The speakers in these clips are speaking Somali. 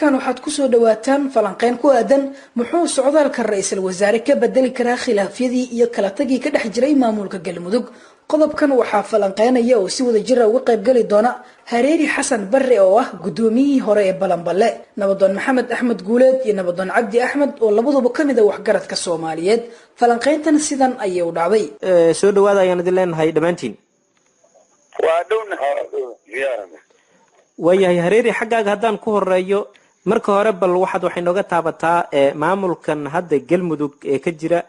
Markan waxaad kusoo dhawaataan falanqeyn ku aadan muxuu socdaalka ra-iisul wasaare ka bedeli karaa khilaafyadii iyo kala tagii ka dhex jiray maamulka Galmudug. Qodobkan waxaa falanqeynaya oo si wada jira uga qaybgali doona Hareeri Xasan Barre oo ah gudoomiyihii hore ee Balanballe, Nabadoon Maxamed Axmed Guuleed iyo Nabadoon Cabdi Axmed oo labaduba ka mid a waxgaradka Soomaaliyeed. Falanqeyntan sidan ayay u dhacday. Soo dhawaada ayaan idin leenahay dhammaantiin. Waa dhowna. Waayahay Hareeri, xaggaaga haddaan ku horeeyo, marka hore bal waxay nooga taabataa maamulkan hadda Galmudug ee ka jira,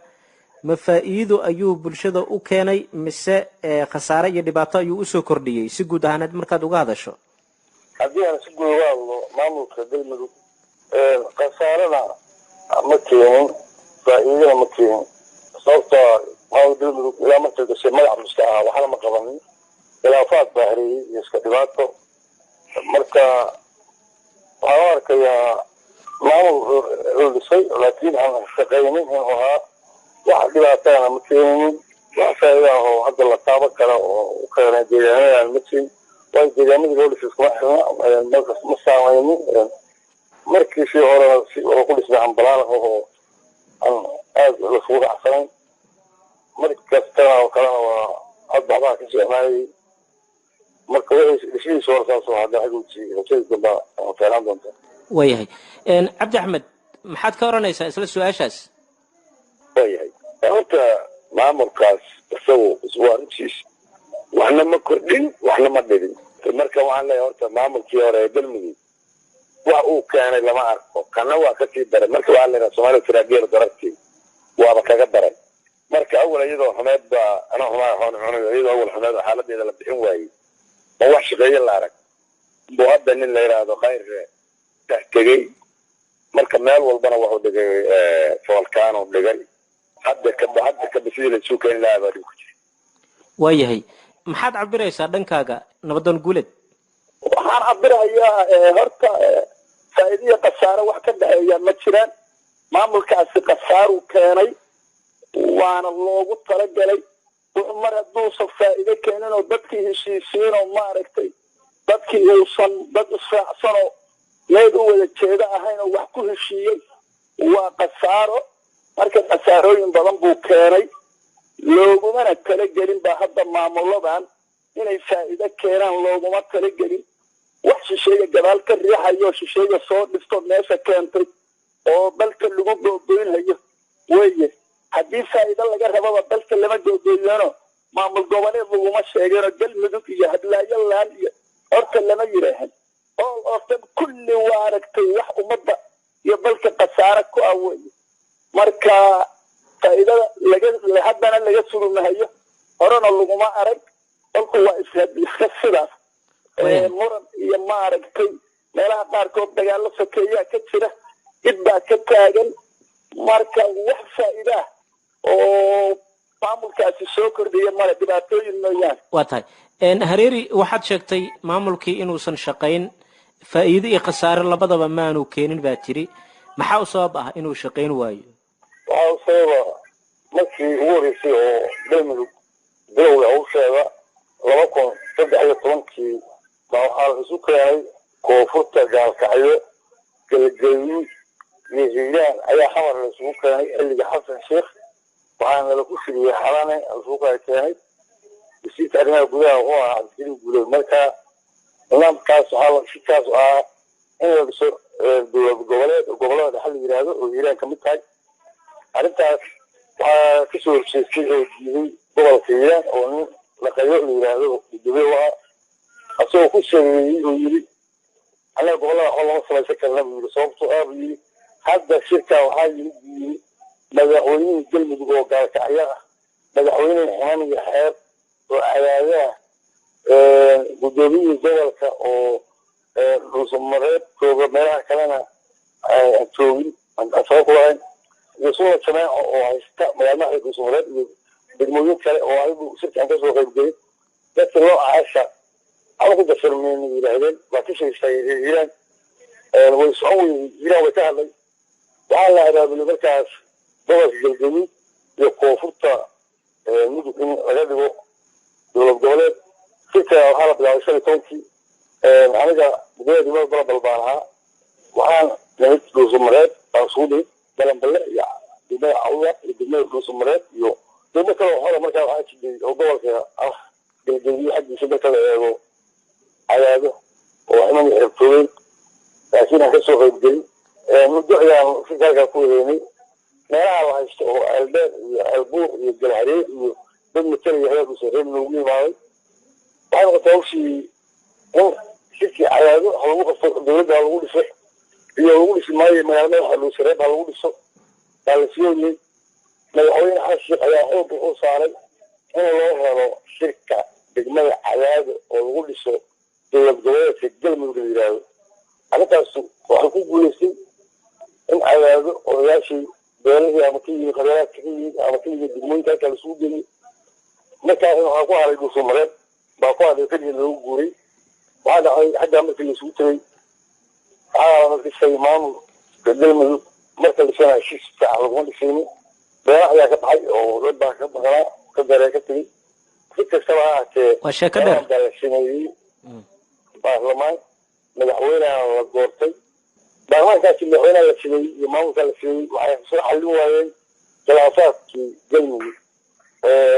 ma faa-iido ayuu bulshada u keenay mise khasaare iyo dhibaato ayuu usoo kordhiyey, si guud ahaaneed markaad uga hadasho? Haddii aan si guud uga hadlo maamulka Galmudug, khasaarena ma keenin, faa-iidana ma keenin, sababtoo maamulka Galmudug ilaa markay gashay magac muska ahaa, waxna ma qabanin, khilaafaad baa hareeyey iyo iska dhibaato. Marka waxaan u arkayaa maamul la dhisay laakiin aan shaqaynin inuu ahaa. Wax dhibaatana ma keeninin, wax faa'iida ah oo hadda la taaban kara oo u keenay deegaanadan ma jirin, waayo deegaamadii loo dhisay iskuma xirna, markas ma saamaynin. Markii sii horena si oo ku dhismay ambalaal oo aan aada lasugu racsanayn, mar kastana oo kalena waa hadda waxbaa ka socmaayay. Marka wixii dhismihiisa hore saasoo hadda xagowti rajada damba fiicnaan doonta. Waayahay Cabdi Axmed, maxaad ka odhanaysaa isla su-aashaas? Waayahay, horta maamulkaas isagu waa runtiis, waxna ma kordhin, waxna ma dhibin. Marka waxaan leeyahay horta maamulkii hore ee Galmudug wax uu keenay lama arko, kana waa kasii daray. Marka waxaa leeyahay Soomaalida tiraageela darartii waaba kaga daray. Marka awal iyadoo xumeed baa ana xumaa xoon cunayo, iyadoo awal xumeed oo xaaladeeda la bixin waayey ma wax shaqeeye la arag buu hadda nin la yidhaahdo Khayre dhex tegey. Marka meel walbana wuxuu dhigay foolkaanu dhigay, hadda kaba hadda kaba sidii la isu keeni lahaa baa dhib ku jira. Waayahay, maxaad cabiraysaa dhankaaga, Nabadoon Guuleed? Waxaan cabirayaa horta faa'iidiyo khasaare wax ka dhexeeya ma jiraan. Maamulkaasi khasaaruu keenay, waana loogu talagalay. Wuxuu mar hadduusan faa'iido keenin oo dadkii heshiisiin oo maaragtay dadkii uusan dad israacsanoo meel u wada jeedo ahayn oo wax ku heshiiyey, waa khasaaro. Marka khasaarooyin badan buu keenay, loogumana talagelin ba hadda maamuladan inay faa'iido keenaan, looguma talagelin. Wax shisheeya gadaal ka riixayo, shisheeya soo dhisto meesha keentay oo dalka lagu googoynhayo weye. Haddii faa'iido laga rababa dalka lama googoyano, maamul goboleed laguma sheegeenoo Galmudug iyo Hadlaayo laan iyo horta lama yidhaahan. All of them kulli waa aragtay wax ummadda iyo dalka khasaare ku ah weye. Marka faa'iidada laga haddana laga sugumahayo, horena laguma arag. Dalku waa iska sidaas, muran iyo maaragtay meelaha qaarkood dagaalo sokeeyaa ka jira, dib baa ka taagan. Marka wax faa'iidaah oo maamulkaasi soo kordhiya male, dhibaatooyin mooyaane. Waa tahay Hareeri, waxaad sheegtay maamulkii inuusan shaqayn, faa'iido iyo khasaare labadaba maanu keenin baa tiri. Maxaa u sabab ah inuu shaqayn waayo? Waxaa u sababa markii ugu horreysay oo Galmudug bilowga hawsheeda 2013-kii baa waxaa la isu keenay koonfurta Gaalkacyo, Galgaduud iyo Hiiraan ayaa Xamar la isugu keenay xilliga Xasan Sheekh. Waxaana laku shiriyey Xalane isugu kala keenay. Wasiirka arrimaha gudaha wuxuu ahaa Cabdikariim Guuleed. Marka nidaamkaas waxaa shirkaas ahaa in la dhiso dowlad goboleed oo gobolada dhexe la yidhaahdo oo Hiiraan kamid tahay. Arrintaas waxaa kasoo horjeestay oo diiday gobolka Hiiraan oo nin Laqayo la yidhaahdo gudoomiye u ahaa, asagoo ku sameeyey oo yidhi annaga gobolada waxba lama samaysan karna buu yidhi. Sababtoo ah buu yidhi hadda shirkaa waxaa yimid buu yidhi madaxweynihii Galmudug oo Gaalkacyo ah, madaxweynihii Ximan iyo Xeeb oo Cadaadaah, gudoomiyihii gobolka oo Dhuusamareeb jooga, meelaha kalena aan joogin, aan sabab ku lahayn, iyo Sunna Jamaaca oo haysta magaalada Dhuusamareeb iyo degmooyin kale oo ayagu shirka aan kasoo qaybgelin. Dadka loo caasha waxba ku darsanmayna yidhaahdeen, waa ka sheegtay Hiiraan way socon weyday. Hiiraan way ka hadlay. Waxaa la abaabulay markaas gobolka Galgaduud iyo koonfurta Mudug in laga dhigo dowlad goboleed. Shirka waxaa la bilaabay 15-kii. Aniga gudoomiyaha degmada Balabal baan ahaa. Waxaan nimid Dhuusamareeb baan isugu nimid, Balanballe iyo degmada Cawda iyo degmada Dhuusamareeb iyo degmo kale oo hore. Markaa waxaa jiday oo gobolka ah Galgaduud xaggiisa marka la eego Cadaado oo ximan xirtoobay, laakiin aan kasoo qaybgelin. Muddo ayaan shirka halkaa ku wadeynay. Meelaha la haysto oo Ceeldheer iyo Ceelbuur iyo Galhareer iyo dad matalaya ayaa Dhuusamareeb noogu imaaday. Waxay noqotay hawshii in shirkii Cadaado ha lagu qabto, dowladda ha lagu dhiso iyo lagu dhisi maayo, magaalada madaxa Dhuusamareeb ha lagu dhiso baa la sii. Madaxweyne Xasan Sheekh ayaa xoogga u saaray in loo helo shirka degmada Cadaado oo lagu dhiso dowlad goboleedka Galmudug la yidhaahdo. Arrintaas waxay ku guuleystay in Cadaado odayaashii beelihii ama ka yimid qabeelaadka ka yimid ama ka yimid degmooyinka halkaa lasugu geeyey. Markaasna waxaa ku haray Dhuusamareeb baa ku haray, keliya loogu guuray. Waxaa dhacday xaggaa markii laisugu tegay, waxaa la dhisay maamulka Galmudug. Marka dhisana heshiis fiican laguma dhisaynin, beelaha ayaa ka baxay oo dad baa ka maqnaa, ka daree ka tegey. Si kastaba ha ahaatee, Waa sheeko dheer. baa la sameeyey baarlamaan, madaxweyneha la doortay. Baarlamaankaasi madaxweynaha la sameeyey iyo maamulkaa la sameeyey waxay soo xallin waayeen khilaafaadkii Galmudug.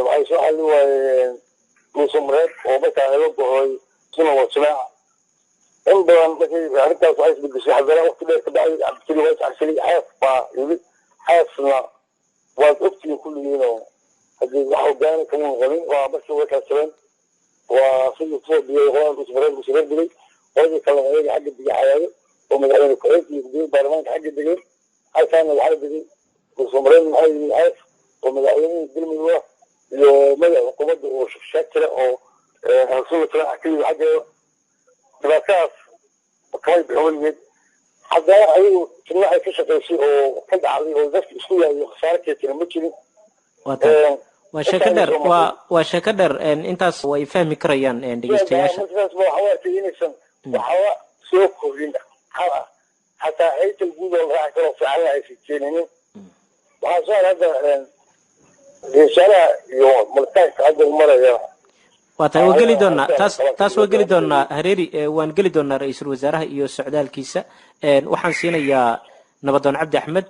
Waxay soo xallin waayeen Dhuusamareeb oo markaa laga gohoy suna waa jamaaca in badan. Markii arrintaas waxay isbedeshay haddana waqti dheer ka bacdi, Cabdikeli waa iscasilay, Xeef baa yimid. Xeefna waad ogtihiin kulligiin oo haddii wax hogaani kama noqonin. Waa markii way kala jabeen, waa sidii kusoo biyay qolada Dhuusamareeb, Dhuusamareeb degay, qoladii kalena ayaga xagga degay Cadaado oo madaxweyne ku-xigeenka iyo gudoomiye baarlamaanka xagga degay. Halkaana waxaa degay Dhuusamareeb, maxaa yimid Xeef oo madaxweynihii Galmudug ah iyo madaxa xukuumadda oo Shaakira oo Rasuul ka yimid xaggeeda. Dhibaatadaas kamay bixin weligeed. Haddana ayagu tibna ay ka shaqaysay oo ka dhacday oo dadka isku yaayo khasaare keetana ma jirin. Waa tahay, waa sheeko dheer, waa sheeko dheer. Intaas way fahmi karayaan dhegeystayaasha. Markaas ba waxaa arkay inaysan waxba soo kordhin hal ah, xataa haytal guud oo la raaci karo fiicanna aysan keeninin. Waxaa soo hadda wasaaraha iyo maritaanka hadda u maraya. Waa tahay, waa geli doonaa taas, waa geli doonaa Hareeri, waan geli doonaa ra-iisul wasaaraha iyo socdaalkiisa. Waxaan siinayaa Nabadoon Cabdi Axmed.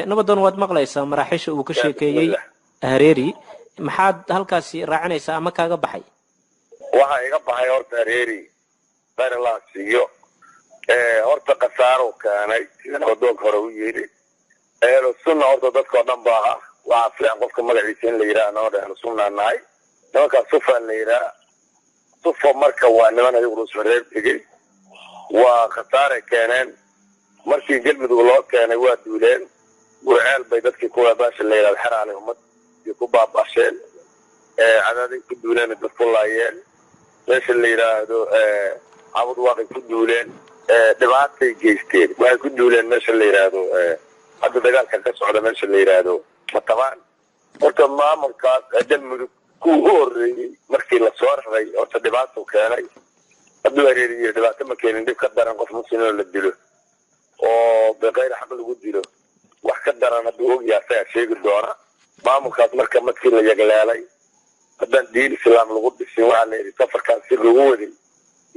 Nabadoon, waad maqlaysaa maraaxiisha uu ka sheekeeyey Hareeri, maxaad halkaasi raacinaysaa ama kaaga baxay? Waxaa iga baxay horta Hareeri khayr Allah siiyo. Horta khasaaro keenay sida nabadoonka hore u yidhi. Ehlu Sunna horta dadkao dhan baa ah. Waxaa fiican qofka magaciisa in la yidhaha noo ehlu sunna nahay. Nimankaas Sufa la yidhaha, Sufa marka waa niman ayagu Dhuusmareeb tegey, waa khasaaray keeneen. Markii Galmudug loo keenay waa duuleen, Gurceel bay dadkii kuwa baasha la yidhahda Xeraale ummad iyo ku baabasheen, Cadaaday ku duuleen, dad ku laayeen, meesha la yidhaahdo Cabud Waaqay ku duuleen, dhibaatay geysteen. Waxay ku duuleen meesha la yidhaahdo hadda dagaalka ka socda meesha la yidhaahdo Matabaan. Horta maamulkaas Galmudug kuwa u horreeyey markii lasoo raray horta dhibaatuu keenay. Hadduu Hareeriyo dhibaato ma keenin, dhib ka daran qof muslim oo la dilo oo biqayr xaq lagu dilo wax ka daran hadduu ogyahay asagaa sheegi doona. Maamulkaas marka markii la yagleelay, haddaan diin islaam lagu dhisin, waxaa la yidhi safarkaas si lagu waday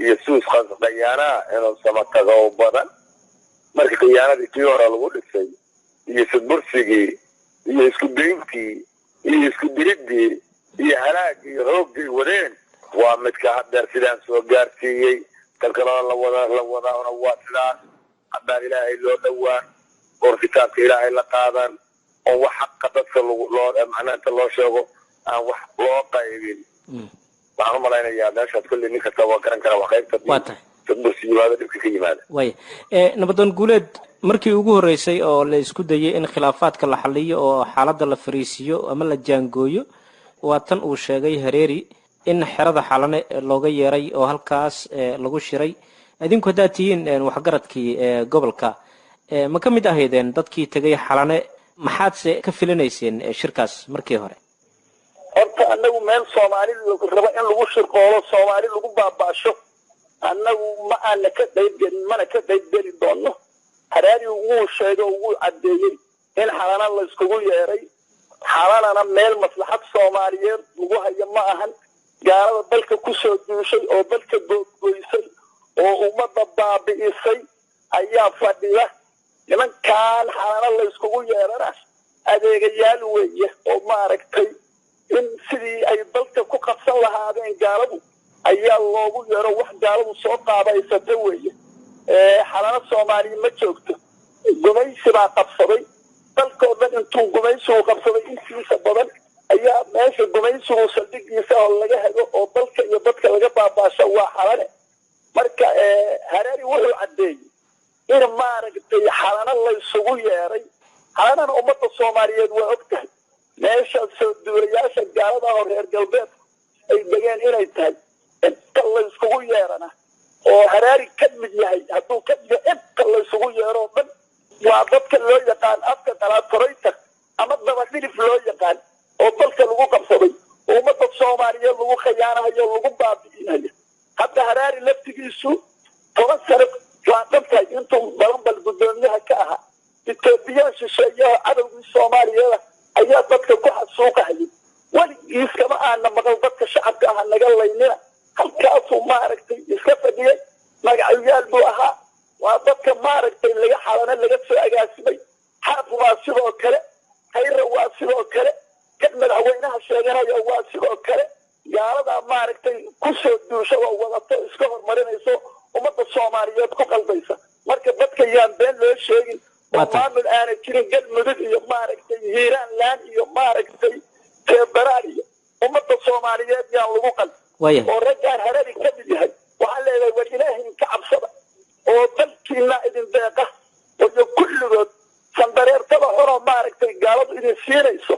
iyo suus khiyaanaha inuu samatago badan. Marka khiyaanadii kii hore lagu dhisay iyo sidbursigii iyo isku dayntii iyo isku diriddii iyo halaagii iyo hooggay wadeen waa midka haddeer sidaan soo gaarsiiyey. Kan kaloo lawada la wadaana waa sidaas. Haddaan Ilaahay loo dhowaan oon kitaabka Ilaahay la qaadan oon wax xaqa dadka lagu loo macnaha inta loo sheego aan wax loo qaybin, waxaan u malaynayaa meeshaas kolley nin kasta waa garan kara waa qaybta Waa tahay. sadbursi yimaado, dhibka ka yimaada. Waaya, Nabadoon Guuleed, markii ugu horreysay oo la isku dayay in khilaafaadka la xaliyo oo xaaladda la fariisiiyo ama la jaangooyo, waa tan uu sheegay Hareeri in xerada Xalane looga yeeray oo halkaas lagu shiray. Idinku haddaad tihiin waxgaradkii gobolka, ma ka mid ahaydeen dadkii tegay Xalane? Maxaadse ka filinayseen shirkaas markii hore? Horta annagu meel Soomaali rabo in lagu shirqoolo, Soomaali lagu baaba'sho, annagu ma aana ka qaybgelin, mana ka qaybgeli doono. Haraari wuu sheegay oo wuu caddeeyey in Xalana la iskugu yeeray. Xalanana meel maslaxad Soomaaliyeed lagu hayo ma ahan. Gaalada dalka kusoo duushay oo dalka goodgoysay oo ummadda baabi'isay ayaa fadhiya. Nimankaan Xalano la iskugu yeerana adeegayaal weeye oo maaragtay in sidii ay dalka ku qabsan lahaadeen gaaladu ayaa loogu yeero, wax gaaladu soo qaabaysata weeye. Xalano Soomaaliya ma joogto, gumaysi baa qabsaday dalkoo dhan. Intuu gumaysigu qabsaday intiisa badan ayaa meesha gumaysigu saldhigiisa oo laga hego oo dalka iyo dadka laga baabaasha waa Xalane. Marka Hareeri wuxuu caddeeyey in maaragtay Xalano laysugu yeeray. Xalanana ummadda Soomaaliyeed waa og tahay meesha soo duulayaasha gaalada oo reer galbeedku ay degeen inay tahay. Inta layskugu yeerana oo Haraari ka mid yahay, hadduu ka mid yahay, inta laysugu yeero dhan waa dadka loo yaqaan afka qalaad traitor ama dabadhilif loo yaqaan oo dalka lagu qabsaday oo ummadda Soomaaliyeed lagu khiyaanahayo, lagu baabi'inayo. Hadda Haraari laftigiisu 10 sano waa dhantahay intuu Balanbal guddoomiyaha ka ahaa. Etoobiyaan shisheeyaha cadowgii Soomaaliyeeda ayaa dadka ku xasuuqahayay. Weligiis kama aana maqal dadka shacabka aha naga laynina. Halkaasuu maaragtay iska fadhiyey, magacyaal buu ahaa. Waa dadka maaragtay laga Xalano laga soo agaasimay. Xaaf waa sidoo kale, Khayra waa sidoo kale, kan madaxweynaha sheeganaya waa sidoo kale. Gaaladaa maaragtay kusoo duusha oo wadato iska horumarinayso ummadda Soomaaliyeed ku qalbaysa. Marka dadka yaan been loo sheegin oo maamul aana jirin Galmudug iyo maaragtay Hiiraan laan iyo maaragtay Federaal iyo ummadda Soomaaliyeed yaan lagu qalbi oo raggaan Harari ka mid yahay. Waxaan leedahay, war Ilaahay ka cabsada oo dalkiina idin deeqa iyo kulligood sandareertada xunoo maaragtay gaaladu idin siinayso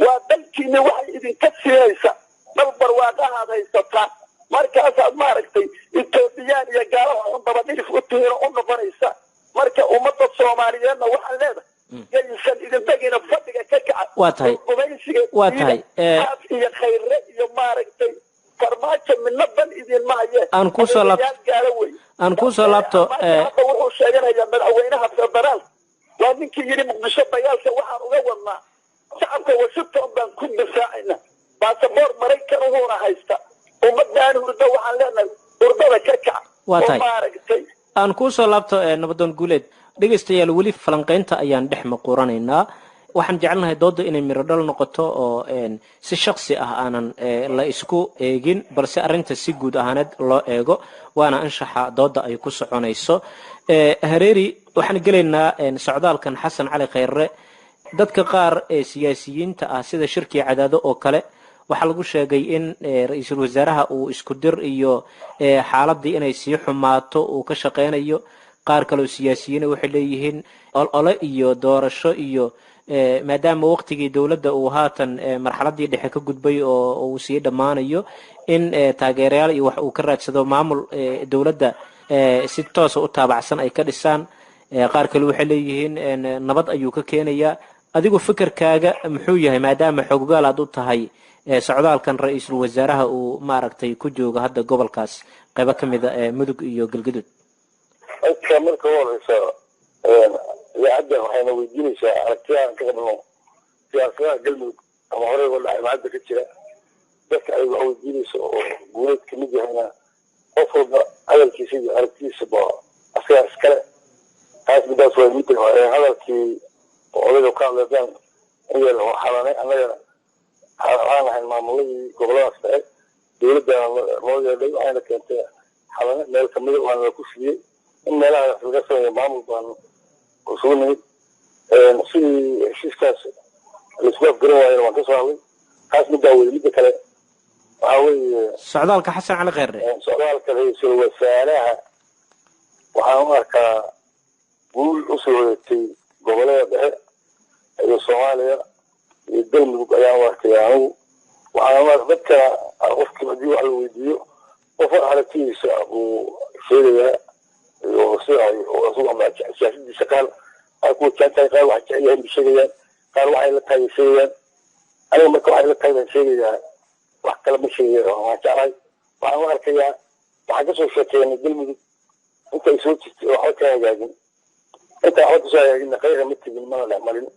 waa dalkiina waxay idinka siinaysa. Dal barwaaqahaad haysataan, markaasaad maaragtay Etoobiyaan iyo gaalaha xun dabadhilif u tihiin oo u noqonaysa. Marka ummadda Soomaaliyeedna waxaan leedahay yaysan idin degina, fadhiga ka kaca. Waa tahay. Gumaysiga Waa tahay. Xaaf iyo Khayre iyo maaragtay Farmaajo midna dan idinma hayeen. Aan kusoo laabto. Gaalo wey. Aan kusoo laabto. Hadda wuxuu sheeganayaa madaxweynaha federaalka waa ninkii yidhi Muqdisho dagaalka waxaan uga wadnaa shacabka Washington baan ku difaacayna, baasaboor Maraykan uhuuna haysta. Ummadaan hurdo waxaan leenahay hurdada ka kaca. Waa tahay. Oo maaragtay Aan kuusoo laabto Nabadoon Guuleed. Dhegaystayaal, weli falanqaynta ayaan dhex maquuranaynaa. Waxaan jecelnahay doodda inay mirodhal noqoto oo si shaksi ah aanan la isku eegin, balse arrinta si guud ahaaneed loo eego, waana anshaxa doodda ay ku soconayso. Hareeri, waxaan gelaynaa socdaalkan Xasan Cali Khayre. Dadka qaar ee siyaasiyiinta ah, sida shirkii Cadaado oo kale, waxaa lagu sheegay in ra-iisul wasaaraha uu isku dir iyo xaaladii inay sii xumaato uu ka shaqeynayo. Qaar kaleoo siyaasiyiina waxay leeyihiin olole iyo doorasho iyo maadaama waqtigii dowladda uu haatan marxaladii dhexe ka gudbay oo uu sii dhammaanayo, in taageerayaal iyo wax uu ka raadsado maamul dowladda si toosa u taabacsan ay ka dhisaan. Qaar kale waxay leeyihiin nabad ayuu ka keenayaa. Adigu fikirkaaga muxuu yahay, maadaama xoggaal aad u tahay socdaalkan ra-iisul wasaaraha uu maaragtay ku joogo hadda gobolkaas qaybo ka mida ee Mudug iyo Galgaduud? Horta marka u horeysa idaacaddan waxayna weydiinaysaa aragtiyahan ka qabno siyaasadaha Galmudug ama horey uga dhacay hadda ka jira. Dadka ay wax weydiinayso oo Guuleed kamid yahayna, qof walba hadalkiisa iyo aragtidiisa ba asagaa iskale. Taas midaas waa midda hore. Hadalkii oo odayga ka hadlaysaan in yar oo Xalanay, annagana waxaan ahayn maamuladii goboladaas dhexe. Dowladdaana loo yeedhay, waxayna keentay Xalane meel kamida, waana la ku siiyey in meelaha laga sameeyo maamul baan isugu nimid. Sidii heshiiskaas laisku afgaran waayena waan ka soo hadlay. Taas middaa weye. Midda kale waxaa weeye socdaalka Xasan Cali Kheyre. Socdaalka ra-iisul wasaaraha waxaan u arkaa guul usoo hoyatay gobolada dhexe iyo Soomaaliya iyo Galmudug ayaan u arkaya anigu. Waxaan u arka dadkana qofkii haddii wax la weydiiyo qof aragtidiisa uu sheegayaa iyo sida isagu ama siyaasadiisa. Qaar qaar kuwa jaantahay, qaar wax jecel yahay bay sheegayaan, qaar waxay la tahay bay sheegayaan. Aniga marka waxay la tahay baan sheegayaa, wax kale ma sheegaya. Waan jeclahay, waxaan u arkayaa waxaan kasoo sheekeynay Galmudug inta ay soo jirtay oo waxba ka hagaagin, inta waxba kasoo hagaaginna khayra ma tegin, mana dhex marin,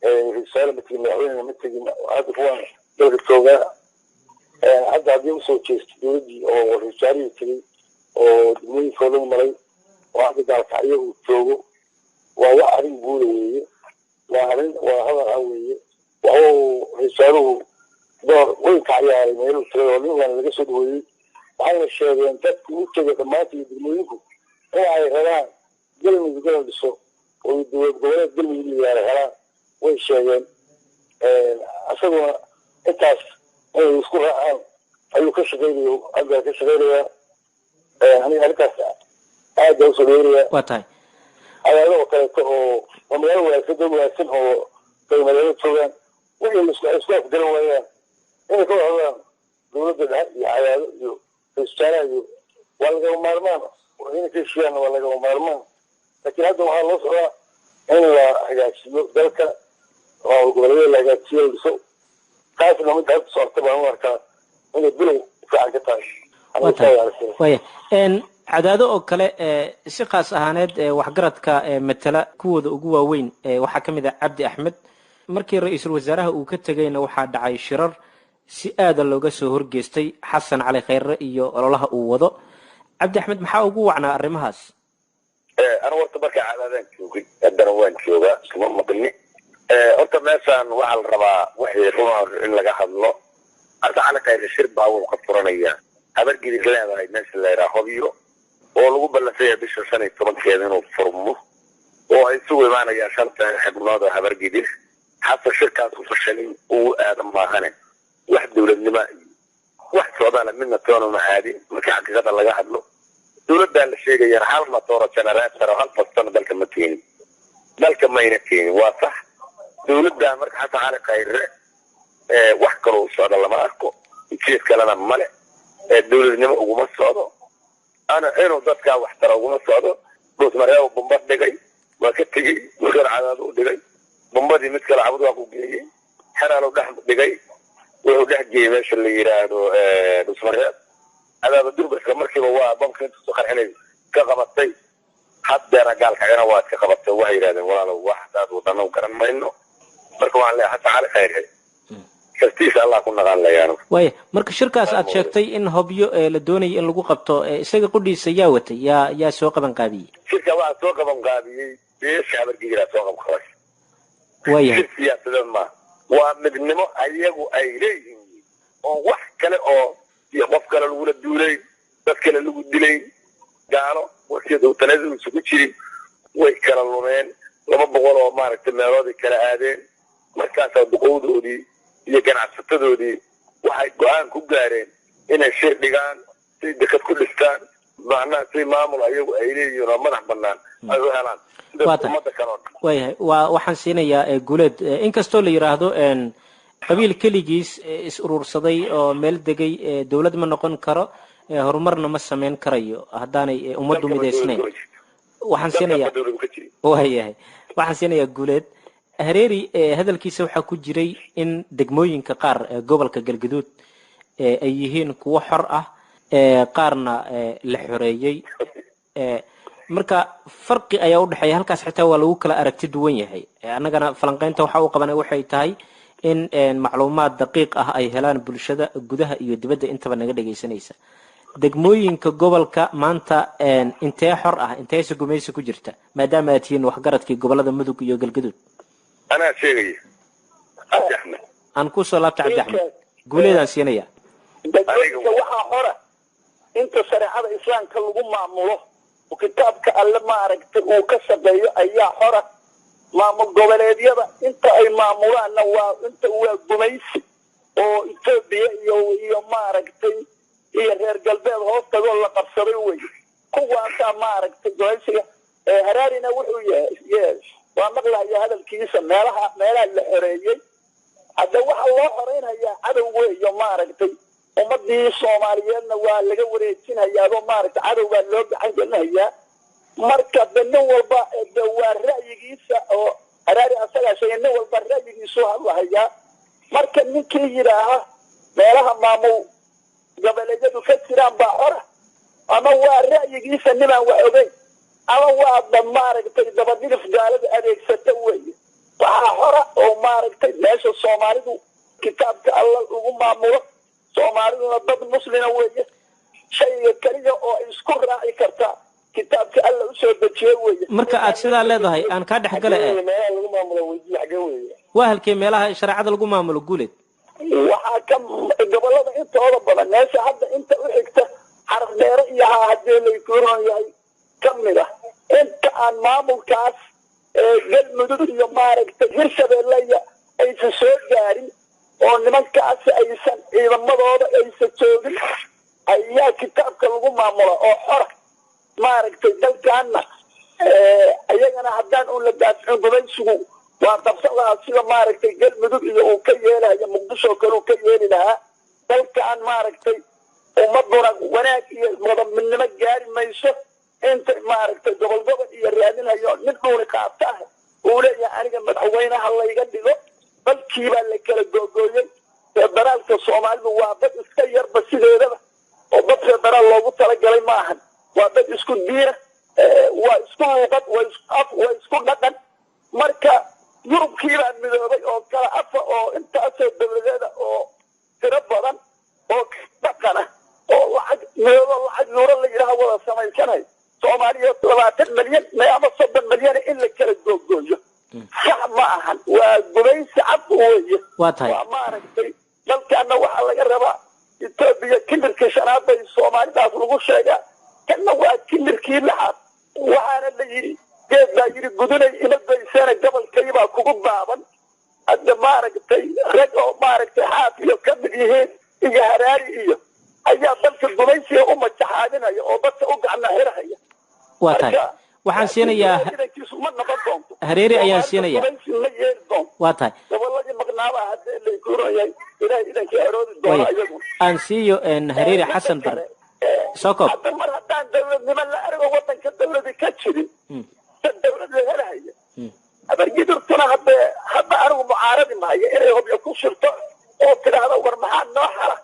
ra-iisul ma tegin, madaxweynena ma tegin. Hadda kuwan dalka joogaa hadda haddii usoo jeesto dowladdii oo ra-isul wasaarihii tegey oo degmooyinkoodan maray. Oo hadda Gaalkacyo uu joogo waa wax arrin guula weeye, waa arrin wadahadal ah weeye. Waxuu ra-iisaaruhu door weyn ka ciyaaray meeluu tagay oo nin waana laga soo dhaweeyey. Waxayna sheegeen dadku u tegay dhammaanta iyo degmooyinku in ay rabaan Galmudug inuu dhiso oo dowlad goboleed Galmudug la yihahdo helaan way sheegeen. Isaguna intaas inay isku raacaan ayuu ka shaqeynayo, hadda ka shaqeynayaa. Aniga arrintaas aad baa usoo dhaweynaya. Waa tahay. Cadaado oo kaleeto oo waa magaalo wanaagsan, dad wanaagsan oo bay magaalo joogaan, wixii la isku afgaran waayaan inay ka wada hadlaan dowladda dhexe iyo Cadaado iyo ra-iisul wasaaraha iyo waa lagama maarmaan, inay ka heshiiyaan waa lagama maarmaan. Laakiin hadda waxaa loo socdaa in la hagaajiyo dalka, maamul goboleedyada la hagaajiyo, la dhiso. Taasna midda hadda socota baan u arkaa inay bilow fiican ka tahay. Waa tahay, waaya. Cadaado oo kale si khaas ahaaneed waxgaradka matala kuwooda ugu waaweyn waxaa ka mid ah Cabdi Axmed. Markii ra-iisul wasaaraha uu ka tegayna waxaa dhacay shirar si aada looga soo horgeestay Xasan Cali Khayre iyo ololaha uu wado. Cabdi Axmed, maxaa ugu wacnaa arrimahaas? Anu horta markaa Cadaadaan joogay, haddana waan joogaa, iskuma maqni. Horta meeshaan waxaa la rabaa wixii runa in laga hadlo. Horta Cali Khayre shir baa wuu ka furanayaa Habargidir leedahay meesha la yidhaha Hobyo, oo lagu ballansanya bisha 15-keeda inuu furmo, oo ay isugu imaanayaan shanta xubnood oo Habargidir. Xasan shirkaas u fashalay uu aada maahane, wax dowladnimo iyo wax socdaana midna toonuma aadin. Marka xaqiiqada laga hadlo, dowladdaa la sheegayaan hal matooro generator oo hal fastona dalka ma keenin, dalka mayna keenin, waa sax dowladdaa. Marka Xasan Cali Khayre wax kaloo u socda lama arko, ujeed kalena male, dowladnimo uguma socdo, ana inuu dadkaa wax tara uguma socdo. Dhuusmareebo bumba dhigay, waa ka tegey. Markan Cadaado u dhigay bumbadii, mid kale Cabud waa ku geeyey, Xeraalo dhex dhigay, wuxuu dhex geeyey meesha la yidhaahdo Dhuusmareeb. Cadaado durbaska markiiba waa bamka intuusu qarxinay ka qabatay. Haddeena Gaalkacina waa iska qabatay, waxay yidhahdeen walaalow wax hadaad wadano garan mayno. Marka waxaan leeyahay Xasan Cali Khayre shartiisa Allah ku naqaan layaano. Waaya, marka shirkaas aad sheegtay in Hobyo la doonayay in lagu qabto, isaga qudhiisa yaa watay, yaa soo qaban qaabiyey? Shirka waxaa soo qaban qaabiyey beesha Habargidiraa soo qaban qabay. Waayahay. Shir siyaasadeed maaha, waa midnimo ayagu ay leeyihiin oo wax kale oo iyo qof kale lagula duulay, dad kale lagu dilay, gaalo warkeeda tanaasul isugu jirin. Way kala lumeen, 200 oo maaragtay meelooday kala aadeen. Markaasaa duqowdoodii iyo ganacsatadoodii waxay go-aan ku gaareen inay shir dhigaan si dekad ku dhistaan, macnaha si maamul ayagu ay leeyihiin oo madax bannaan ay u helaan sida Waa tahay. ummadda kale oo dhan. Waayahay, waa waxaan siinayaa Guuleed. Inkastoo la yidhaahdo qabiil keligiis is urursaday oo meel degay dowlad ma noqon karo, horumarna ma samayn karayo haddaanay ummaddu Dalkaba dowlad midaysnayn. kama jirto. Waxaan Dalkaba siinayaa dowlad ka jirin. Waayahay, waxaan siinayaa Guuleed Hareeri. Hadalkiisa waxaa ku jiray in degmooyinka qaar ee gobolka Galgaduud ay yihiin kuwo xor ah, qaarna la xoreeyey. Marka farqi ayaa udhexeeya halkaas, xitaa waa lagu kala aragti duwan yahay. Annagana falanqeynta waxa uu qabanay waxay tahay in macluumaad daqiiq ah ay helaan bulshada gudaha iyo dibadda intaba naga dhegaysanaysa. Degmooyinka gobolka maanta intee xor ah, inteese gumaysi ku jirta, maadaama aad tihiin waxgaradkii gobolada Mudug iyo Galgaduud? Anaa sheegaya, Cabdi Axmed. Aan kusoo laabta Cabdi Axmed, Guuleedaan siinaya. Degmooyinka waxaa xora inta shareecada islaamka lagu maamulo oo kitaabka Alle maaragtay uu ka shaqeeyo ayaa xora. Maamul goboleedyada inta ay maamulaanna waa inta waa gumaysi oo Etoobiya iyo maaragtay iyo reer galbeed hoos tagoo la qabsaday wey, kuwaasaa maaragtay gumaysiga. Haraarina wuxuu yahay, yes, waa maqlaya hadalkiisa, meelaha la xoreeyey. Hadda waxa loo xoreynhayaa cadow weeyo, maaragtay ummadii Soomaaliyeedna waa laga wareejinayaadoo maaragtay cadow baa loo gacan gelinayaa. Marka de nin walba de waa ra'yigiisa oo Haraari asagaa sheegay, nin walba ra'yigiisu hadlahayaa. Marka ninkii yidhaaha meelaha maamul goboleedyadu ka jiraan baa xora, ama waa ra'yigiisa nimaan wax ogeyn, ama waa da maaragtay dabadhilif gaalada adeegsata weeye. Waxaa xora oo maaragtay meesha Soomaalidu kitaabka Alla lagu maamulo, Soomaaliduna dad muslima weeye, shayga keliya oo ay isku raaci kartaa kitaabka Alla usoo aad sidaa leedahay aan kaa dhex gale Xagee weeye meelaha lagu maamulo? Weydiiye, xagee weeye? Waa halkee meelaha shareecada lagu maamulo, Guuleed? Waxaa ka gobolada intooda badan, meesha hadda inta u xigta Xarardheere iyo hadee laykuron yahay ka mid ah, inta aan maamulkaas Galmudug iyo maaragtay Hirshabeelle iyo aysan soo gaarin oo nimankaasi aysan ciidamadooda aysan joogin ayaa kitaabka lagu maamula oo xora maaragtay. Dalkaana iyagana haddaan uun la daaficin, gumaysigu waa qabsan lahaa, sida maaragtay Galmudug iyo uu ka yeelayo Muqdisho oo kale uu ka yeeli lahaa. Dalkan maaragtay ummaduna wanaag iyo wada midnimo gaari mayso inta maaragtay gobol gobol iyo raadinayo. Nin dhuuni qaata ah uu leeyahay aniga madaxweynaha layga dhigo, dalkiibaa la kala googooyey. Federaalka Soomaalidu waa dad iska yarba sideedaba, oo dad federaal loogu talagalay ma ahan. Waa dad isku diina, waa isku luuqad, waa isku af, waa isku dhaqan. Marka Yurubkiibaa midoobay oo kala afa oo intaasoo dowladeeda oo tiro badan oo dhaqana oo lacag midoobo, lacag yuuro la yidhaha wada samaysanay. Soomaaliya 20 milyan ama 30 milyan in la kala googooyo sax ma ahan, waa gumaysi cad weeye. Waa tahay. Waa maaragtay dalkaana waxaa laga rabaa Etoobiya kilirkii shanaad bay Soomaalidaas lagu sheegaa, kanna waa kilirkii lixaad. Waxaana la yidhi geed baa yidhi gudunay ima goysana gobolkaybaa kugu baaban. Hadda maaragtay rag oo maaragtay Xaaf iyo ka mid yihiin iyo Haraari iyo ayaa dalka gumaysiga u majaxaadinaya oo dadka u gacna xirhaya. Waa tahay, waxaan siinayaa Ciidankiisu ma noqon doonto. Hareeri ayaan siinayaa. Gumaysi ma yeeli doonto. Waa tahay. Goboladii maqnaabaa hadda laykuurayahay, Ilahay idankii aroori doono iyagu. Aan siiyo Hareeri Xasan Bare, soo koob. Hadda mar haddaan dowladnimo la arago, wadanka dowladi ka jirin, dad dowlad la helahaya. Habargidurtuna hadde hadda anigu mucaaradi maayo inay Hobyo ku shirto oo tidhaahdo war maxaa noo xala.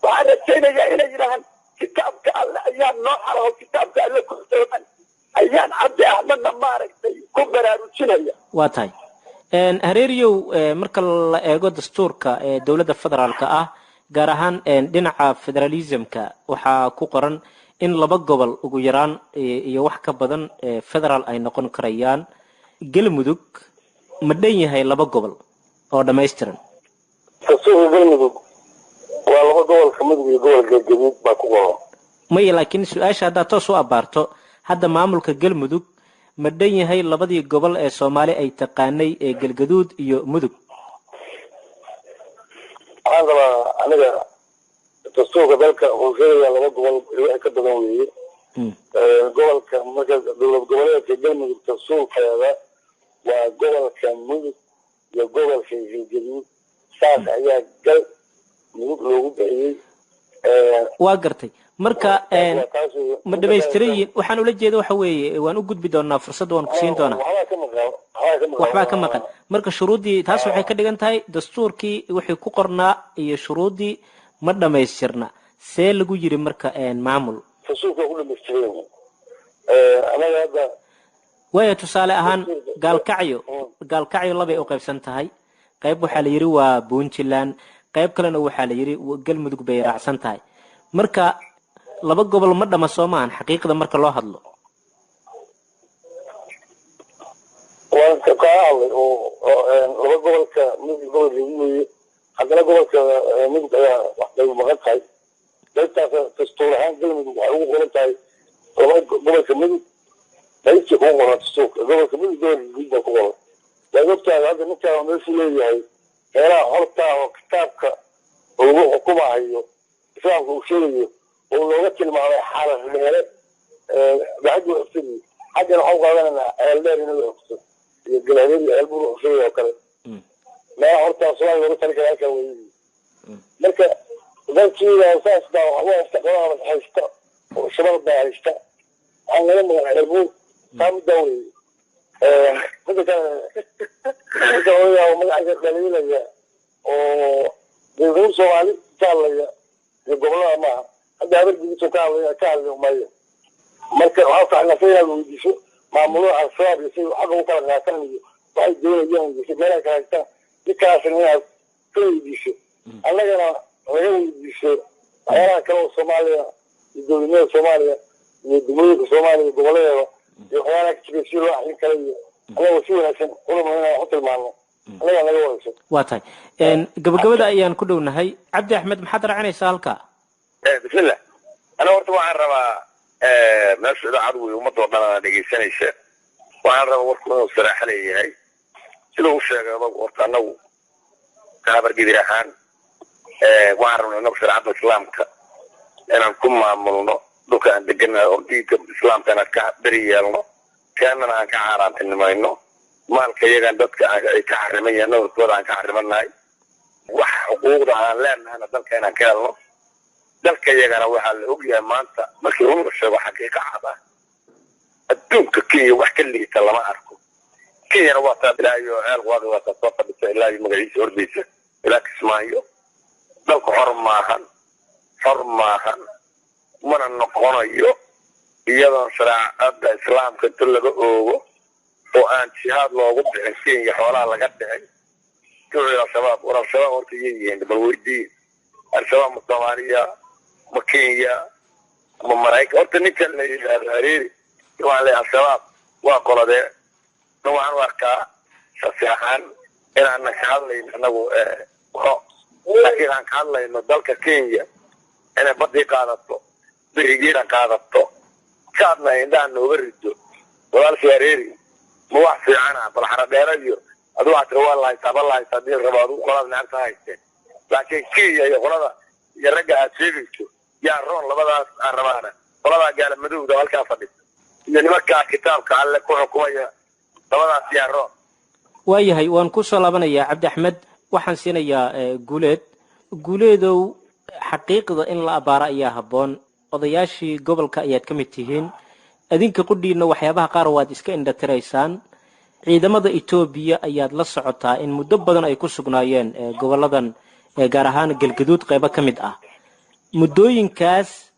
Waxaan rajaynayaa inay yidhaahaan kitaabka Alle ayaa noo xala oo kitaabka Alle ku sooman ayaan Cabdi Axmedna maaragtay ku baraarujinaya. Waa tahay. Hareeriyow, marka la eego dastuurka ee dowladda federaalka ah, gaar ahaan dhinaca federalismka, waxaa ku qoran in laba gobol ugu yaraan iyo wax ka badan federaal ay noqon karayaan. Galmudug ma dhan yahay laba gobol oo dhammaystiran? Dastuurka Galmudug waa laba gobolka Mudug iyo gobolka Galgaduud baa ku qoran. Maya, laakiin su-aasha haddaad toos u abaarto, hadda maamulka Galmudug ma dhan yahay labadii gobol ee Soomaali ay taqaanay ee Galgaduud iyo Mudug? Waxaan rabaa aniga dastuurka dalka wuxuu sheegayaa laba gobol iyo wixii ka badan weeye. Gobolka marka dowlad goboleedka Galmudug dastuurkeeda waa gobolka Mudug iyo gobolka Galgaduud, saas ayaa Gal Mudug loogu bixiyey. Waa gartay. Marka ma dhamaystiran yihiin? Waxaan ula jeeda waxa weeye, waan u gudbi doonaa, fursadda waan ku siin doonaa. Waxbaa ka maqan, waxbaa ka maqan. Waxbaa ka maqan. Marka shuruuddii taas waxay ka dhigan tahay dastuurkii wixii ku qornaa iyo shuruuddii ma dhamaystirna. See lagu yiri marka maamul? Dastuurka ku dhamaystiran yahay anaga hadda. Waaya, tusaale ahaan Gaalkacyo, Gaalkacyo labay u qaybsan tahay. Qayb waxaa la yidhi waa Puntland, qayb kalena waxaa la yidhi Galmudug bay raacsan tahay. Marka laba gobol ma dhama, soo maahan xaqiiqda marka loo hadlo? Waan ka kaa hadlay oo laba gobolka Mudug, gobolka weeye. Haddana gobolka Mudug ayaa wax qayb maqan tahay. Qaybtaas dastuur ahaan Galmudug waxay ugu qoran tahay laba gobolka Mudug, qaybtii ugu qoran dastuurka gobolka Mudug, gobolka guud baa ku qoran. Waad ogtahay hadda ninkaan meeshuu leeyahay meelaha xorta oo kitaabka lagu xukumahayo, Islaamka uu sheegayo oo looga tilmaamay Xarar Dheere xaggu xusay, xaggana waxaan u qaadanaynaa Ceel Dheer inuu xuso iyo Galhareer iyo Ceelbuur xusay oo kale. Meelaha horta Soomaaliya looga tali kara halkaa weeye. Marka dalkiiba saas baa waxba haysta, qolada haysta oo Shabaab baa haysta, waxaan laga maqan Ceelbuur, taa middaa weeye. Midda kale, ninka odayaa magaciisa dhaliilaya oo dowlad Soomaali ka hadlaya iyo gobolada maaha, hadda Habargidiso ka hadlaya, ka hadli maayo. Marka waxaa fiicnaa inaad weydiiso maamulada Al-Shabaab iyo siday xaqa u kala qaataan iyo waxay doonayaan weydiiso, meelaha kala haystaan ninkaasna inaad ka weydiiso, annagana laga weydiiso waxyaalaha kale oo Soomaaliya iyo dowladnimada Soomaaliya iyo degmooyinka Soomaaliya iyo goboladeeda. Iyo waxyaalaha ka jiray si loo axrin kara iyo annaga si wanaagsan culama inaan wax u tilmaano annagaa naga wanaagsan. Waa tahay, gabagabada ayaan ku dhownahay. Cabdi Axmed, maxaad raacinaysaa halkaa? Bismillah, ana horta waxaan rabaa meesha idaacad wey, ummadoo dhan ana dhegaysanaysa. Waxaan rabaa warku inuu saraaxo leeyahay sida uu sheegay adag. Horta annagu kaabar gidir ahaan waxaan rabnaa innagu shareecada islaamka inaan ku maamulno dhulka aan deganahay, oo diinka islaamkana ka beri yeelno, keenana aan ka xaaraantinimayno, maalka iyagan dadka ay ka xariman yahay nabarkooda aan ka xarimanahay, wax xuquuqda aan leenahayna dalka inaan ka helno. Dalka iyagana waxaa la ogyahay maanta markii run la sheego xaqiiqa cad ah, adduunka Kenya wax ka liita lama arko. Kenyana waa taa ilaa iyo Ceel Waaqi, waa taa soo fadhisa ilaa iyo magaciisa ordaysa ilaa Kismaayo. Dalku xor maahan, xor maahan, mana noqonayo iyadoon shareecada islaamka inta laga oogo oo aan jihaad loogu bixin Kenya xoolaha laga dhicin. Wuxuu yidhi Al-Shabaab. War Al-Shabaab horta iyay yihiin? Bal weydii, Al-Shabaab ma Soomaaliya, ma Kenya, ma Maraykan? Horta ninkan la yidhaahdo Hareeri waxaan leeyahay Al-Shabaab waa qoladee? Na waxaan u arkaa shasi ahaan inaanan ka hadlayno annagu qo, laakiin aan ka hadlayno dalka Kenya inay badii qaadato, berigiina qaadato, kaadna indhaha nooga rido. Walaalkii Hareeri, ma wax fiicana? Bal Xaradheera iyo adu waxaa tira waa la haystaa, ba la haystaa hadii la rabo, adigu qolada nacabta haysteen, laakiin Kenya iyo qolada iyo ragga aad sheegayso yaa roon? Labadaas aan rabaana, qoladaa gaala madowda halkaa fadhisa iyo nimankaa kitaabka Alle ku xukumaya, labadaas yaa roon? Waayahay, waan kusoo laabanayaa Cabdi Axmed. Waxaan siinayaa Guuleed. Guuleedow, xaqiiqda in la abaaro ayaa habboon. Odayaashii gobolka ayaad ka mid tihiin, adinka qudhiinna waxyaabaha qaar waad iska indhatiraysaan. Ciidamada Etoobiya ayaad la socotaa in muddo badan ay ku sugnaayeen goboladan, gaar ahaan Galgaduud qeybo ka mid ah muddooyinkaas.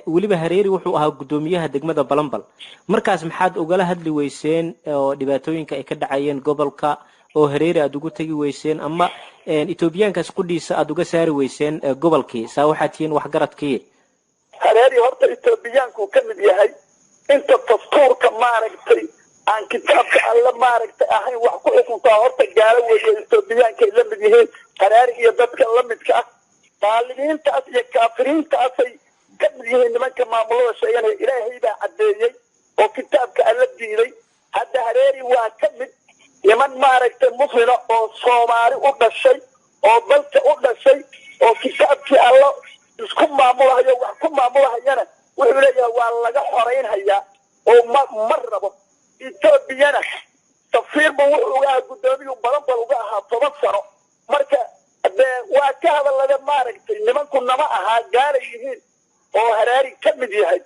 Weliba Hareeri wuxuu ahaa guddoomiyaha degmada Balambal markaas. Maxaad ugala hadli weyseen oo dhibaatooyinka ay ka dhacayeen gobolka, oo Hareeri aada ugu tegi weyseen, ama etoobiyaankaas qudhiisa aada uga saari weyseen gobolkii? Saa waxaad tihiin waxgaradkii. Hareeri horta etoobiyaanku ka mid yahay inta dastuurka maaragtay aan kitaabka Alle maaragtay ahayn wax ku xukuntaa. Horta gaalo weeye, etoobiyaankay la mid yihiin Hareeri iyo dadka la midka ah. Daalibiintaas iyo kaafiriintaasay ka mid yihiin nimanka maamulada sheeganaya. Ilaahay baa caddeeyey oo kitaabka Alle diiday. Hadda Hareeri waa ka mid niman maaragtay muslima oo Soomaali u dhashay oo dalka u dhashay oo kitaabkii Allo isku maamulahayo wax ku maamulahayana wuxuu leeyahay waa laga xoraynhayaa oo ma rabo. Etoobiyana safiir buu wuxuu uga ahaa guddoomiyu Balanbal uga ahaa 10 sano. Marka dee waa ka hadallada maaragtay nimanku nama ahaa gaala yihiin oo Haraari ka mid yahay.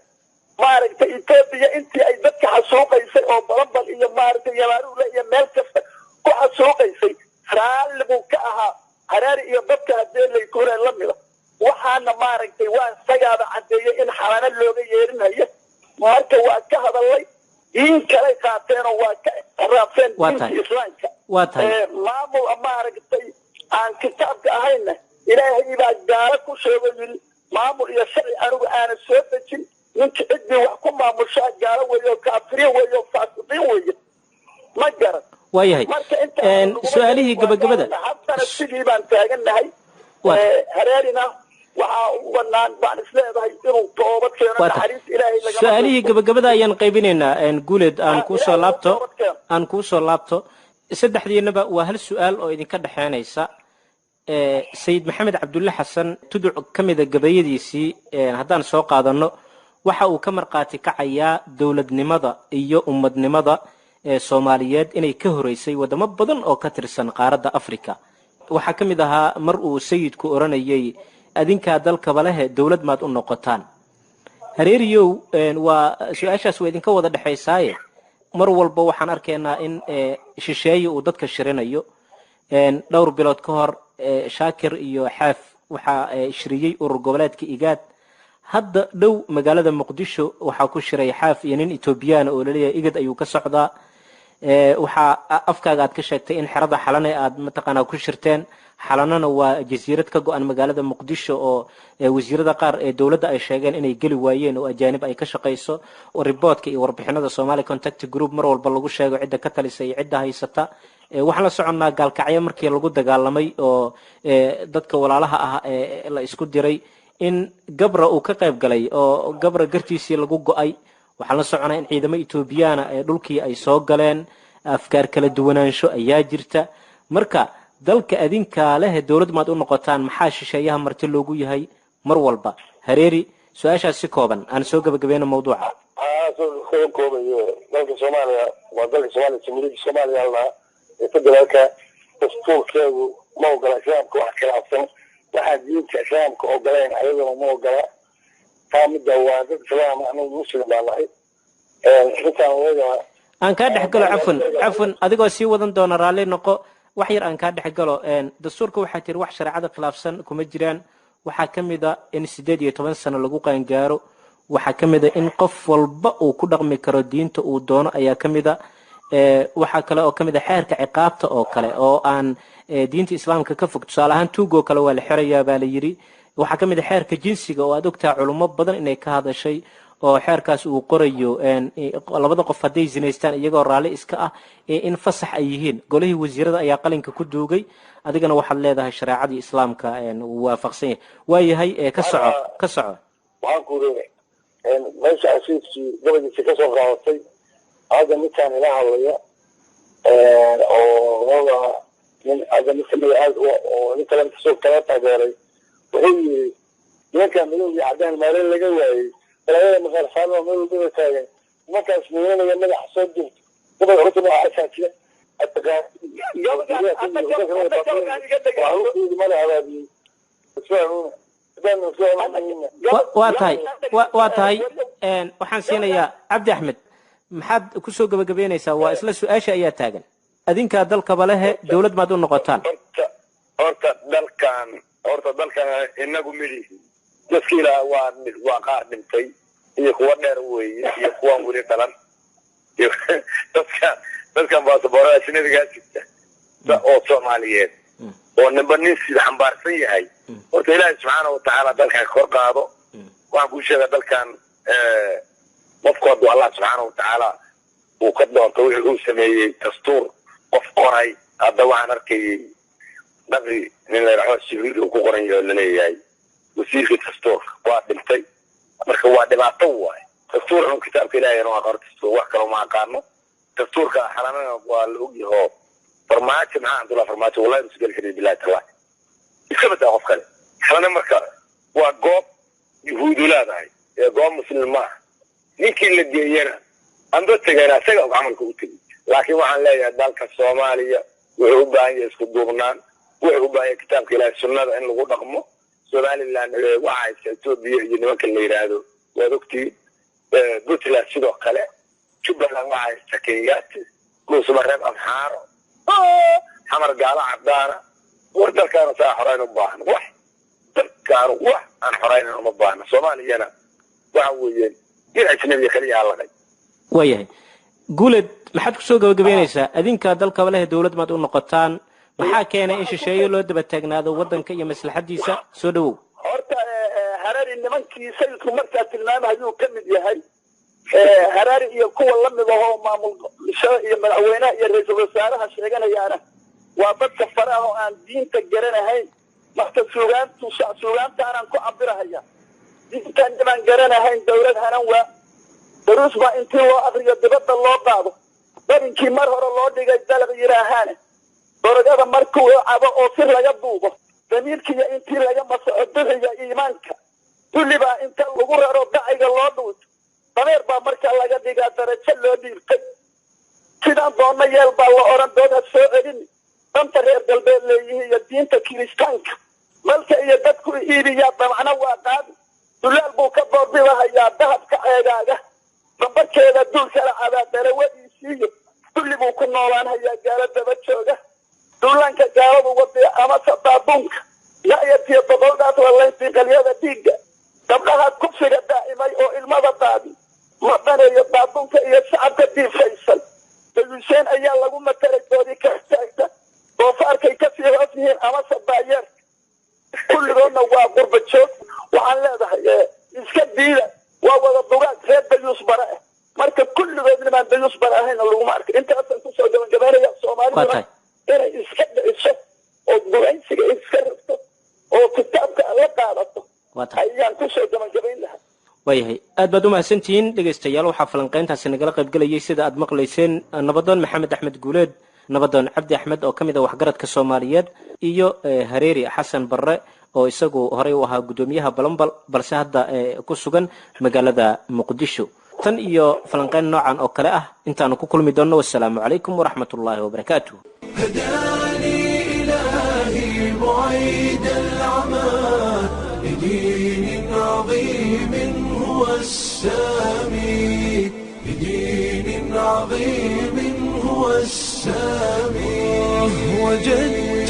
Maaragtay Etoobiya intii ay dadka xasuuqaysay oo Balanbal iyo maaragtay Yamaaruule iyo meel kasta ku xasuuqaysay, raalli buu ka ahaa Haraari iyo dadka haddee laykuure la mida. Waxaana maaragtay waa isagaaba caddeeyey in xalano looga yeerinhayo. Marka waa ka hadallay, diin kalay qaateenoo waa ka raabseen diinta islaamka. Waa tahay. Maamul maaragtay aan kitaabka ahayna Ilaahay baa gaalo ku sheego yidhi maamul iyo sharci anigu aanan soo dejin ninka ciddii wax ku maamushaa gaalo weeye oo kaafiriin weeye oo faasiqiin weeye, ma garan? Waayahay. Marka inta Su-aalihii gabagabada. Haddana sidii baan taagannahay. Hareerina waxaa u banaan baan isleedahay inuu toobad keeno, naxariis Ilaahay lagama. Su-aalihii gabagabada ayaan qaybinaynaa. Guuleed, aan kuusoo laabto, aan kuusoo laabto. Saddexdiinaba waa hal su-aal oo idinka dhexeynaysa. Sayid Maxamed Cabdulle Xasan tuduc ka mida gabayadiisii haddaan soo qaadano, waxa uu ka markhaati kacayaa dowladnimada iyo ummadnimada ee Soomaaliyeed inay ka horeysay waddamo badan oo ka tirsan qaaradda Africa. Waxaa ka mid ahaa mar uu sayidku odhanayay: "Adinkaa dalkaba lehe, dowlad maad u noqotaan?" Hareeriyow, waa su-aashaas waa idinka wada dhexaysaaye. Mar walba waxaan arkaynaa in shisheeye uu dadka shirinayo. Dhowr bilood ka hor Shaakir iyo Xaaf waxaa shiriyey urur goboleedka Igaad. Hadda dhow magaalada Muqdisho waxaa ku shiray Xaaf iyo nin Etoobiyana oo laleeyahay Igad ayuu ka socdaa. Waxaa afkaaga aad ka sheegtay in xerada Xalane aad mataqaanaa ku shirteen. Xalanana waa jasiirad ka go-an magaalada Muqdisho oo wasiirada qaar ee dowladda ay sheegeen inay geli waayeen oo ajaanib ay ka shaqayso. Riboodka iyo warbixinada Somali Contact Group mar walba lagu sheego cidda ka talisa iyo cidda haysata. Waxaan la soconnaa Gaalkacyo markii lagu dagaalamay oo dadka walaalaha ah ee la isku diray in Gabra uu ka qayb galay oo Gabra gartiisii lagu go-ay. Waxaan la soconaa in ciidamo Etoobiyaana ee dhulkii ay soo galeen. Afkaar kala duwanaansho ayaa jirta. Marka dalka adinkaa leh, dowlad maad u noqotaan? Maxaa shisheeyaha marti loogu yahay mar walba? Hareeri, su-aashaas si kooban aan soo gabagabeyno mawduuca. Soo koobayo, dalka Soomaaliya waa dalka Soomaaliya, Jamhuuriyadda Soomaaliya la ee federaalka. Dastuurkeedu ma ogola islaamka wax khilaafsan. Waxaa diinta islaamka ogolayn ayaduna ma ogola. Taa midda waa dad islaam, anagu muslim baa nahay intaan oga. Aan kaa dhex galo, cafwan, adigoo sii wadan doona, raalli noqo, wax yar aan kaa dhex galo. Dastuurka waxaa tiri wax shareecada khilaafsan kuma jiraan. Waxaa ka mid a in 18 sano lagu qaangaaro. Waxaa ka mid a in qof walba uu ku dhaqmi karo diinta uu doono ayaa ka mid a. Waxaa kale oo ka mid a xeerka ciqaabta oo kale oo aan diinta islaamka ka fog. Tusaale ahaan, tuugoo kale waa la xerayaa baa la yidhi. Waxaa ka mid a xeerka jinsiga oo aad ogtaha culummo badan inay ka hadashay, oo xeerkaas uu qorayo labada qof hadday zinaystaan iyagoo raalli iska ah in fasax ay yihiin. Golihii wasiirada ayaa qalinka ku duugay, adigana waxaad leedahay shareecadii islaamka wuu waafaqsan yahay. Waayahay, ka soco, ka soco. Waxaan ku iri meesha asiidkii gabaygiisa kasoo qaadatay. Hadda ninkaan ila hadlaya oo laba nin hadda mid kamida aad oo nin kale kasoo kala taageeray wuxuu yiri: "Nimankaa madow iyo cadaan maalin laga waayey, balaayada maqaar saaran meel walbaba taagan, nimankaas miinanaya madaxa soo jirto." Gabay horta noocaasaa jira. Mala habaabiyey. Waa tahay, waa tahay. Waxaan siinayaa Cabdi Axmed. Maxaad kusoo gabagabeynaysaa? Waa isla su-aasha ayaa taagan: adinkaa dalkaba lehe, dowlad maad u noqotaan? Horta dalkan inagu midhihi dadka ilaah waa qaar dhintay iyo kuwa dheer weeye iyo kuwaan weli dhalan iyo dadkan baasaboorada ajnabigaa jirta oo Soomaaliyeed oo ninba nin sida xambaarsan yahay. Horta Ilaahay subxaana watacaala dalkan kor qaado. Waxaan kuu sheegaa, dalkan qofku hadduu Allah subxaana watacaala uu ka doonto wixii uu sameeyey dastuur qof qoray. Hadda waxaan arkayay dhaqi nin la yidhaahdo Jibriil uu ku qoran yahay oo laleeyahay wasiirkii dastuurka waa dhintay. Marka waa dhibaato waay. Dastuur xun, kitaabka Ilaahay noo aqoon, dastuur wax kaloo ma aqaano. Dastuurka Xalanana waa la ogyahoo. Farmaajo, maxaa Cabdullah Farmaajo, wallahi nusu geli karin, billahi tallahi, iska badaa qof kale. Xalana marka waa goob Yuhuudu leedahay ee goob muslim maaha. Ninkii la geeyana amba tegana isaga og camalka u tegi. Laakiin waxaan leeyahay, dalka Soomaaliya wuxuu u baahan yahay isku duubnaan, wuxuu u baahan yahay kitaabka Ilaahay, sunnada in lagu dhaqmo. Somaliland waxa haysta Etoobiya iyo nimanka la yidhaahdo, waad ogtihiin. Puntland sidoo kale. Jubbaland waxa haysta Kenyaati, Dhuusamareeb Amxaaro, Xamar gaalo cadaana. War dalkaana saa xorayn u baahan. Wax dalkaanu wax aan xoraynan uma baahna. Soomaaliyana waxa weeyeen nin ajnabiya kaliya halaqay. Waayahay. Guuled, maxaad kusoo gabagabeynaysaa? Adinkaa dalkaba leh, dowlad maad u noqotaan? Maxaa keenay in shisheeye loo daba taagnaado waddanka iyo maslaxadiisa? Soo dhawow. Horta Harari nimankii sayidku markaa tilmaamahayuu ka mid yahay. Harari iyo kuwa lamid ahoo maamul iyo madaxweynaha iyo ra-iisul wasaaraha sheeganayaana waa dadka faraha oo aan diinta garanahayn. Marka suugaantu suugaantaanaan ku cabirahaya: diintan nimaan garanahayn dawlad hanan waa daruus baa intii loo akriyo dibadda loo qaado, darinkii mar hore loo dhigay dalaq yidhaahaane, dorogada markuu cabo oo sir laga duubo, damiirkiiyo intii laga masaxo duxiga iimaanka, dulli baa inta lagu raro daciga loo dhuuto, dameer baa markaa laga dhigaa darajo loo dhiibtay. Sidaan doonna yeel baa la odhan, dood ha soo celin. Danta reer galbeed leeyihiin iyo diinta kiristaanka malka iyo dadku iibiyaa damacna waa qaadi. Dulaal buu ka doorbidahayaa dahabka ceegaaga, dambarkeeda duul kala cabaa darawadiisiiyo dulli buu ku noolaanhayaa gaalo daba jooga. Duulaanka gaaladu wadiya amase daaduunka ya'yartiyo boqoldaas lalayntii qalyada dhiigga, gabdhaha kufsiga daa'imay oo ilmada daadi ma dhaneeyo daaduunka iyo shacabka diifaysan. Dayuuseen ayaa lagu matalay doodii ka taagta, doofaarkay kasii hoos yihiin amase baayeerka, kulligoodna waa qurba joog. Waxaan leedahay iska diida, waa wada dugaag reer Dayuus bare ah. Marka kulligood nimaan Dayuus bare ahayna laguma arka. Intaasaan kusoo gabagabaynaya. Waa Soomaaliduna tahay inay iska dhiciso oo gumaysiga iska rabto oo kitaabka la qaadato Waa tahay. ayaan kusoo gabagabayn lahaa. Waayahay, aad baad u mahadsantihiin dhegaystayaal. Waxaa falanqayntaasi nagala qaybgelayay, sida aad maqlayseen, nabadoon Maxamed Axmed Guuleed, nabadoon Cabdi Axmed oo ka mid ah waxgaradka Soomaaliyeed, iyo Hareeri Xasan Barre oo isagu horey u ahaa guddoomiyaha Balambal balse hadda ku sugan magaalada Muqdisho. Tan iyo falanqayn noocan oo kale ah intaanu ku kulmi doonno, wassalaamu calaykum waraxmatullaahi wabarakaatuh. هداني إلهي بعيد العمى لدين عظيم هو السامي، لدين عظيم هو السامي. وجدت